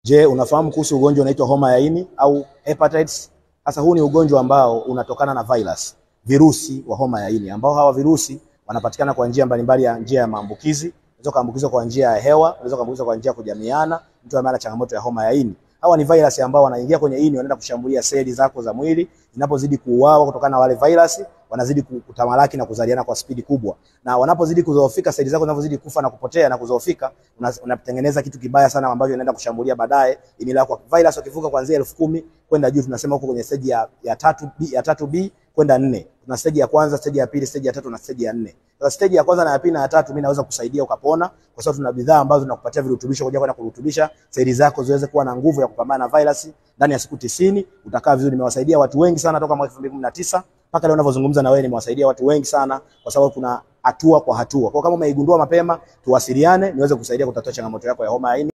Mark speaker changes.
Speaker 1: Je, unafahamu kuhusu ugonjwa unaitwa homa ya ini au hepatitis? Sasa huu ni ugonjwa ambao unatokana na virus, virusi wa homa ya ini, ambao hawa virusi wanapatikana kwa njia mbalimbali ya njia ya maambukizi. Unaweza kuambukizwa kwa njia ya hewa, unaweza kuambukizwa kwa njia ya kujamiana, mtu ambaye ana changamoto ya homa ya ini. Hawa ni virus ambao wanaingia kwenye ini, wanaenda kushambulia seli zako za mwili. Zinapozidi kuuawa kutokana na wale virus, wanazidi kutamalaki na kuzaliana kwa spidi kubwa. Na wanapozidi kudhoofika, seli zako zinapozidi kufa na kupotea na kudhoofika, unatengeneza kitu kibaya sana ambacho inaenda kushambulia baadaye ini lako. Virus wakivuka kuanzia 10,000 kwenda juu, tunasema huko kwenye stage ya 3B, ya 3B kwenda 4. Tuna stage ya kwanza, stage ya pili, stage ya tatu na stage ya 4. Sasa stage ya kwanza na ya pili na ya tatu mimi naweza kusaidia ukapona, kwa sababu tuna bidhaa ambazo tunakupatia virutubisho kwa ajili ya kwenda kurutubisha seli zako ziweze kuwa na nguvu ya kupambana na virus. Ndani ya siku 90 utakaa vizuri. Nimewasaidia watu wengi sana toka mwaka 2019 mpaka leo ninavyozungumza na wewe, nimewasaidia watu wengi sana, kwa sababu kuna hatua kwa hatua. Kwa kama umeigundua mapema, tuwasiliane niweze kusaidia kutatua changamoto yako ya homa ya ini.